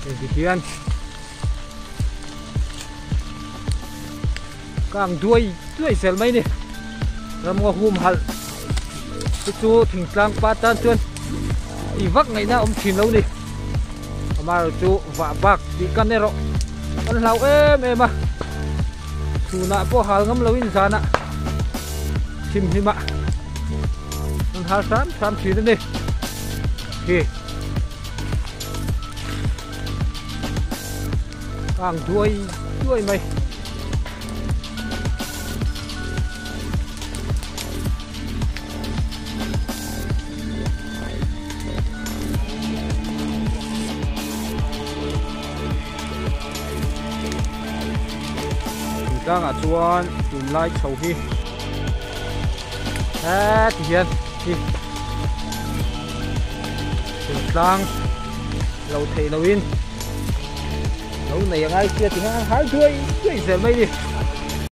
Hei ti hian kang duai duai zel mai a ni ramngaw hum halh te chu thingtlang pa tan chuan tih vak ngaihna a awm thin lo a ni amaherawh chu vah bak tih kan erawh kan hlau em em a chhunah pawh hal ngam loin zanah thimhlimah an hal hram hram thin a ni khi. Kang duai duai mai. Tlangah chuan tunlai chho hi heti hian hi thingtlang lo theih loin lo nei a ngai sia ti hian hal duai duai zel mai a ni.